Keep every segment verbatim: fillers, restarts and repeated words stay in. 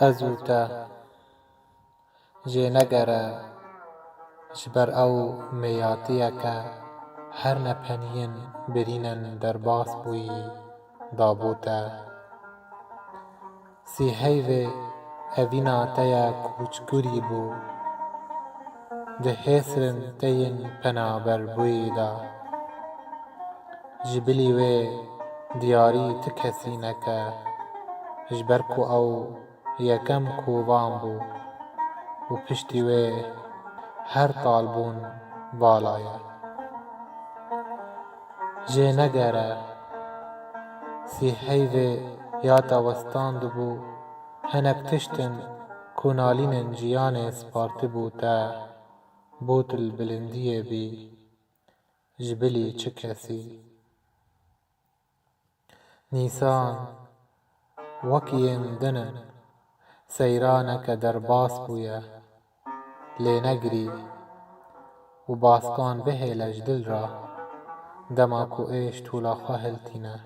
Ez û te. Jê negere, ji ber ew mêyatiyeke her nepeniyên birînin derbas bûyî dabû te. Sîheyvê evîna te ye kûçkurî bû. Di hêsrin te yên penaberbûyî de. Ji bilî wê diyarî ti kesî neke, ji ber ku ew yekem kovan bû û piştî wê her talbûn vala ye. Jê negere, sîheyvê ya te westandibû, hinek tiştin ku nalînên jiyanê spartibû te, bû tu li bilindiyê bî, ji bilî çi kesî. Nîsan wek yên din in, seyraneke derbas bûye, lê negirî û baskan bihêle ji dil re, dema ku êş tûla xwe hiltîne,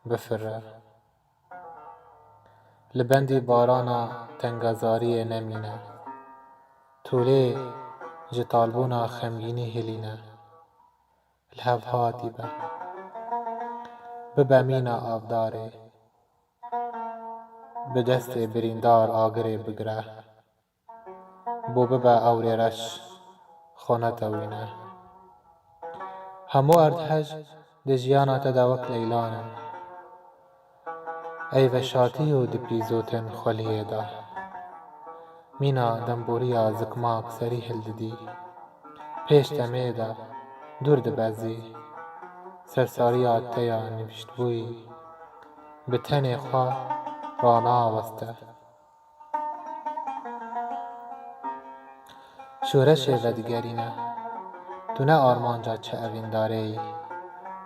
bifire. Li bendî barana tengazariyê nemîne. Tûlê ji talbûna xemgînî hilîne. Li hev hatî be. Bibe mîna avdarê. Bi destê birîndar agirê bigire. Bo bibe ewrê reş xwe netewîne. Hemû erdhej di jiyana te de wek leylan in. Ey veşartî û dipîzotên xweliyê de. Mîna demboriya zikmak serî hildidî. Pêş demê de dûr dibezî. Sersariya te ya nivîştbûyî bi tenê xwe ranaweste. Şoreşê vedigerîne. Tu ne armanca çi evîndarê yî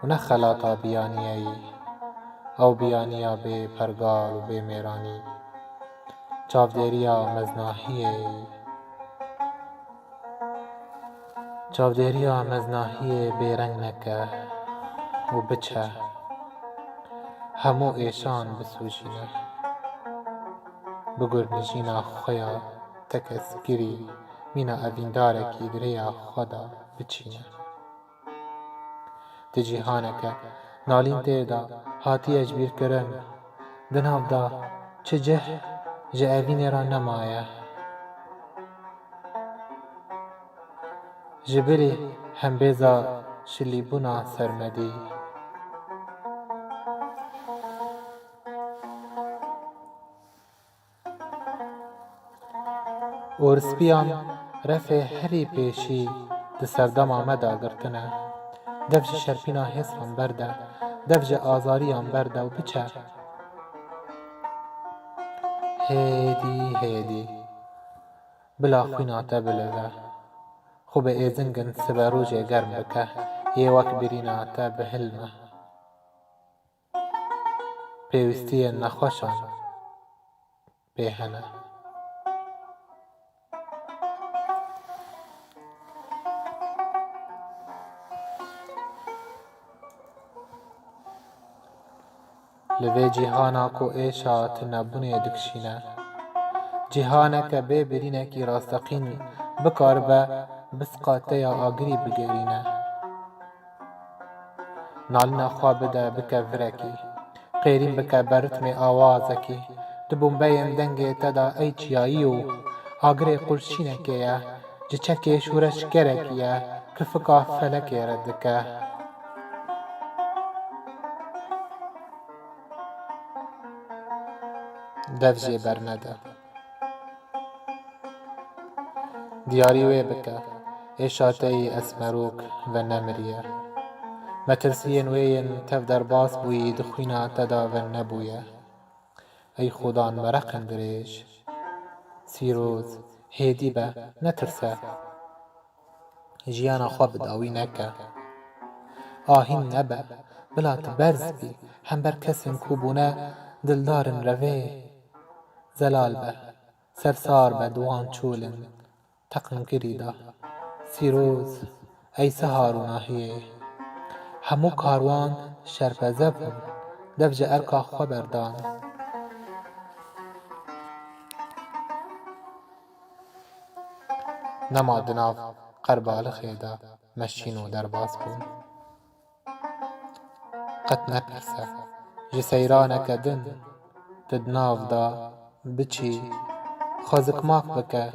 û ne xelata biyaniyê yî. Ew biyaniya bê pergal û bê mêranî. Çavdêriya meznahiyê yî. Çavdêriya meznahiyê bêreng neke û biçe. Hemû êşan bisûjîne. Bi gurnijîna xwe ya tekeskirî mîna evîndarekî di rêya xwe de biçîne. Di cîhaneke nalîn tê de hatiye ji bîr kirin, di nav de çi cih ji evînê re nemaye. Ji bilî hembêza şilîbûna sermedî. Orspiyan refê herî pêşî di serdema me de girtine. Dev ji şerpîna hêsan berde, dev ji azariyan berde û biçe. Hêdî, hêdî. Bila xwîna te bilive. Xwe bi êzingin siberojê germ bike, yê wek birîna te bihilme. Pêwîstiyên nexweşan pê hene. Li vê cîhana ku êşa tunebûnê dikişîne, cîhaneke bê birînekî rasteqîn bikaribe bisqa te ya agirî bigerîne. Nalîna xwe bide bike virekî, qêrîn bike ber ritmê awazekî. Di bombeyên dengê te de ey çiyayî yo, agirê qulşînekê ye, ji çekê şoreşgerekî ye, kifika felekê red dike. Dev jê bernede. Diyarî wê bike, êşa te yî esmerok venemiriye. Metirsiyên wê yên tev derbas bûyî di xwîna te de venebûye. Ey xudan mereqin dirêj. Sîroz, hêdî be, netirse. Jiyana xwe bi dawî neke. Ahîn nebe, bila tu berz bî, hember kesên ku bûne dildarên revê. Zelal be, sersar be di wan çolên teqînkirî de. Sîroz, ey sihar û nahiyê. Hemû karwan şerpeze bûn, dev ji erka xwe berdan. Nema di nav qerbalixê de me şîn û derbas bûn. Qet nepirse, ji seyraneke din tu di nav de biçî, xwe zikmak bike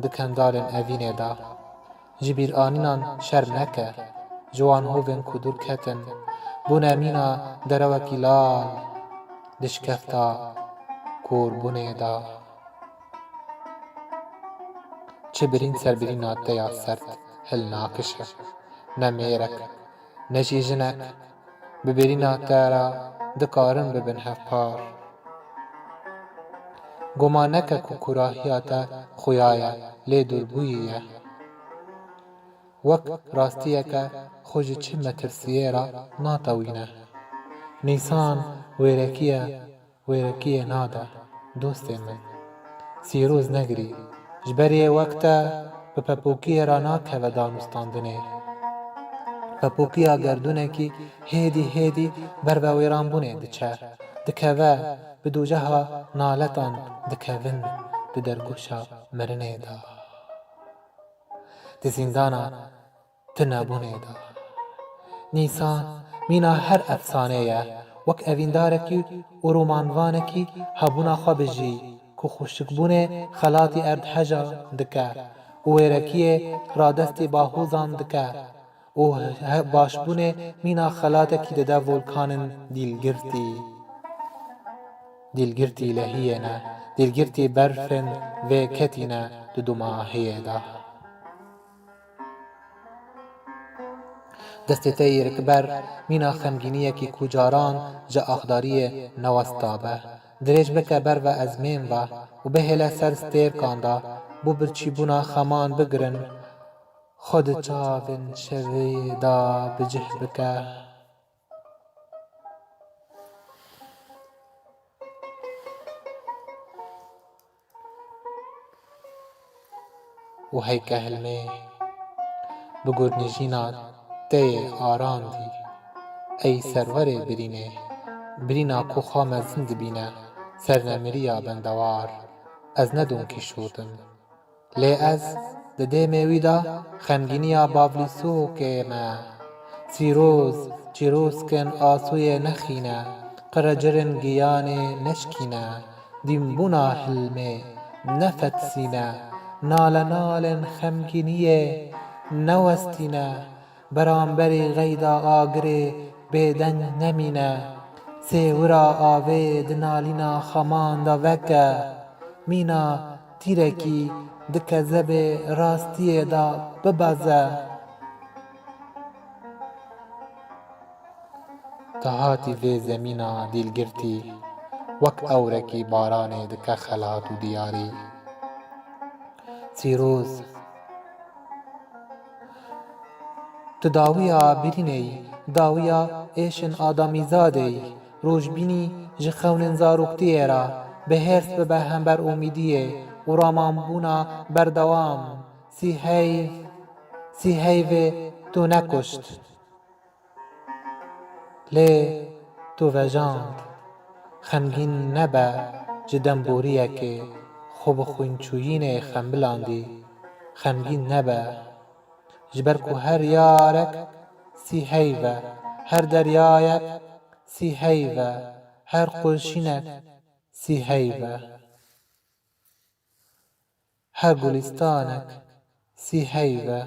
di kendalên evînê de. Ji bîranînan şerm neke, ji wan hovên ku dûr ketin, bûne mîna derewekî lal di şikefta kûrbûnê de. Çi birîn ser birîna te ya serd hilnakişe. Ne mêrek, ne jî jinek bi birîna te re dikarin bibin hevpar. Guman neke ku kûrahiya te xuya ye, lê dûrbûyî ye. Wek rastiyeke xwe ji çi metirsiyê re natewîne. Nîsan wêrekî ye, wêrekiyê nade, dostê min. Sîroz negirî. Ji ber yê wek te bi pepûkiyê re nakeve danûstandinê. Pepûkiya gerdûnekî hêdî hêdî ber ve wêranbûnê diçe. Dikeve, bi dûjeha naletan dikevin di dergoşa mirinê de. Di zîndana tinebûnê de. Nîsan mîna her efsanê ye. Wek evîndarekî û romanvanekî hebûna xwe bijî, ku xweşikbûnê xelatî erdheja dike û wêrekiyê radestî bahozan dike û he-, başbûnê mîna xelatekî dide volkanên dîlgirtî. Dîlgirtî lehiyê ne, dîlgirtî berfên vê ketî ne di dumahiyê de. Destê te yê rikber mîna xemgîniyekî ku caran ji axdariyê newesta be, dirêj bike ber ve ezmên ve û bihêle ser stêrkan de, bo birçîbûna xeman bigirin, xwe di çavên şevê de bi cih bike. Û heyke hilmê bi gurnijîna te yê arandî, ey serwerê birînê, birîna ku xwe mezin dibîne, sernimiriya bendewar, ez ne donkîşot im. Lê ez di dêmê wî de xemgîniya bavlîsokê me. Sîroz, çîrozkên asûyê nexîne, qiricirên giyanê neşkîne, dînbûna hilmê nefetsîne, nale nalên xemgîniyê newestîne, beramberî xeyda agirê bêdeng nemîne, sêwira avê di nalîna xeman de veke, mîna tîrekî di kezebê rastiyê de bibeze. Dahatî vê zemîna dîlgirtî wek ewrekî baranê dike xelat û diyarî. Sîroz, tu dawiya birînê yî, dawiya êşên adamîzadê yî. Rojbînî ji xewnên zaroktiyê re bi hêrs bibe hember umîdiyê û ramanbûna berdewam. Sî heyv, sî heyvê tu nekuşt. Lê tu vejand. Xemgîn nebe ji demboriyekê xwe bi xwînçûyînê xembilandî. Xemgîn nebe. Ji ber ku her yarek sî heyv e, her deryayek sî heyv e, her qurşînek sî heyv e. Her gulîstanek sî heyv e.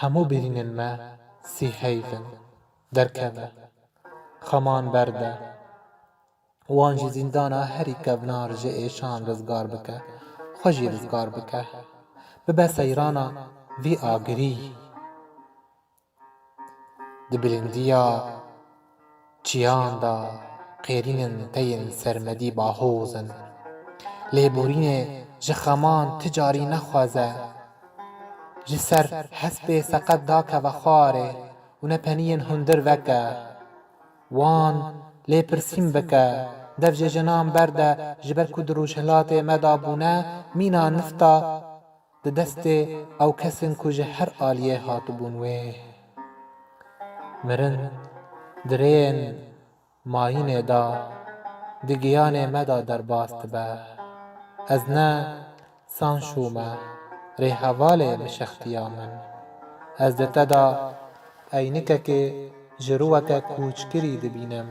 Hemû birînên me sî heyv in. Derkeve. Xeman berde. Wan ji zîndana herî kevnar ji êşan rizgar bike. Xwe jî rizgar bike. Bibe seyrana vî agirî. Di bilindiya çiyan de qêrînên te yên sermedî bahoz in. Lêborînê ji xeman ti carî nexwaze. Ji ser hespê seqet dakeve xwarê û nepeniyên hundir veke. Wan lê pirsîn bike, dev ji jinan berde, ji ber ku di rojhilatê me de bûne, mîna nifta di destê ew kesên ku ji her aliyê hatibûn wê. Mirin di rêyên mayînê de di giyanê me de derbas dibe. Ez ne Sanşû me, rêhevalê mişextiya min. Ez di te de eynikekê ji rûweke kûçkirî dibînim.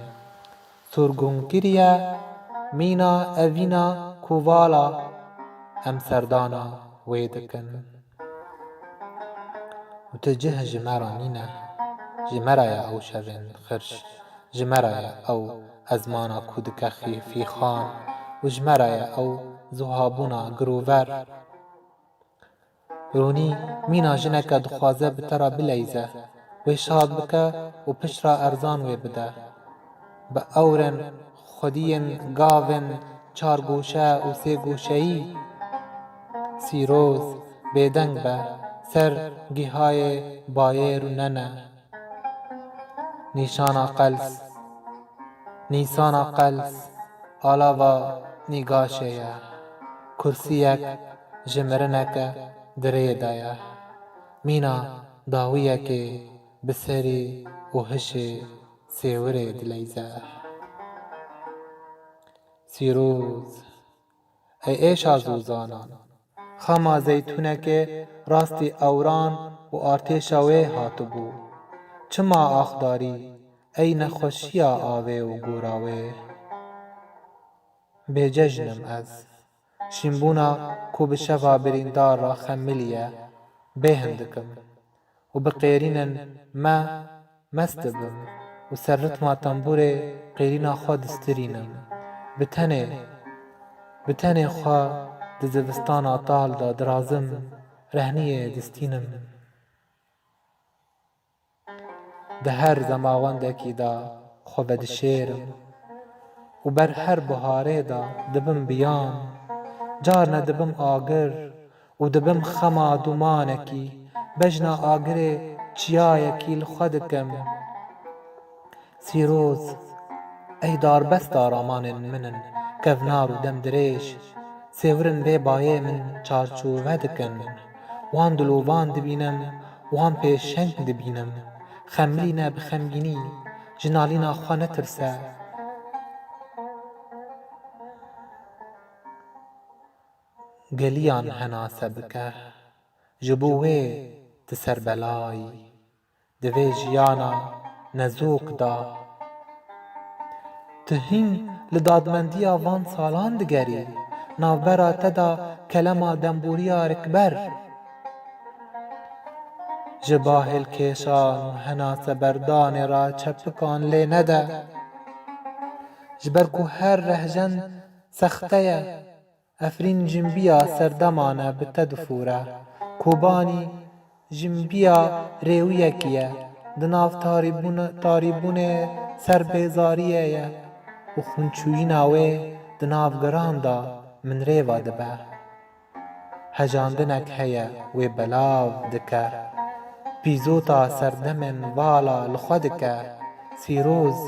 Sûrgûnkirî ye, mîna evîna kovala em serdana wê dikin. Û tu cih ji me re nîne, ji me re ye ew şevên xirş, ji me re ye ew ezmana ku dike xî-, fîxan û ji me re ye ew zuhabûna girover. Rûnî mîna jineke dixwaze bi te re bileyze, wê şad bike û pişt re erzan wê bide. Bi ewrên xwediyên gavên çar goşe û sê goşeyî. Sîroz, bêdeng be, ser gihayê bayê rûnene. Nîşana qels. Nîsana qels, alava nîgaşê ye. Kursiyek ji mirineke di rê de ye. Mîna dawiyekê bi serî û hişê sêwirê dileyze. Sîroz. Ey êşa zûzanan, xema zeytûnekê rastî ewran û artêşa wê hatibû. Çima axdarî, ey nexweşiya avê û gora wê? Bêcejn im ez. Şînbûna ku bi şeva birîndar re xemilî ye, bêhn dikim. Û bi qêrînên me mest dibim û ser ritma tembûrê qêrîna xwe distirînim. Bi tenê, bi tenê xwe di zivistana tal de dirazim, rehniyê distînim. Di her zemawendekî de xwe vedişêrim û ber her biharê de dibim biyan. Carne dibim agir û dibim xema dûmanekî, bejna agirê çiyayekî li xwe dikim. Sîroz, ey darbesta ramanên min in, kevnar û demdirêj, sêwirên bê bayê min çarçove dikin. Wan dilovan dibînim, wan pêşeng dibînim. Xemilîne bi xemgînî, ji nalîna xwe netirse. Geliyan henase bike, ji bo wê tu serbelayî. Di vê jiyana nezok de, tu hîn li dadmendiya van salan digerî, navbera te de kelema dembûriya rikber. Ji bahêlkêşan û henaseberdanê re çepikan lê nede. Ji ber ku her rehjen sexte ye. Efrîn jinbiya serdeman e bi te difûre. Kobanî jinbiya rêwiyekî ye. Di nav tarîbûn-, tarîbûnê serbêzariyê ye û xwinçûyîna wê di nav giran de minrêva dibe. Hejandinek heye wê belav dike. Pîzota serdemên vala li xwe dike. Sîroz,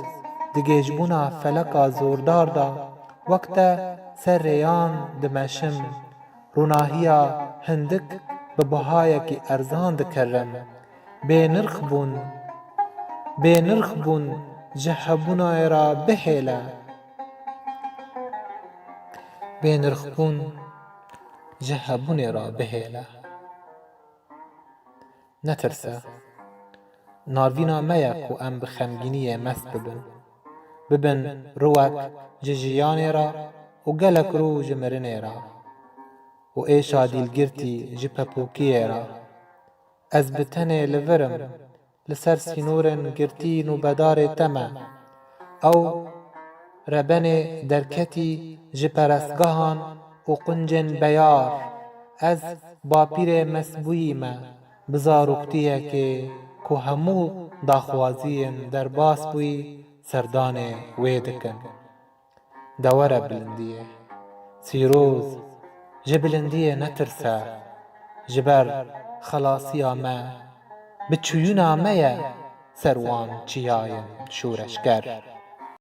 di gêjbûna feleka zordar de wek te ser rêyan dimeşim. Rûnahiya hindik bi bihayekî erzan dikerim. Bênirx bûn, bênirx bûn ji hebûnê re bihêle. Bênirxbûn ji hebûnê re bihêle. Netirse. Narvîna me ye ku em bi xemgîniyê mest bibin. Bibin rûwek ji jiyanê re û gelek rû ji mirinê re û êşa dîlgirtî ji pepûkiyê re. Ez bi tenê li vir im, li ser sînorên girtî nûbedarê te me. Ew rebenê derketî ji perestgehan û quncên beyar. Ez bapîrê mestbûyî me, bi zaroktiyekê ku hemû daxwaziyên derbas bûyî serdanê wê dikin. De were bilindiyê. Sîroz, ji bilindiyê netirse, ji ber xelasiya me, bi çûyîna me ye ser wan çiyayên şoreşger.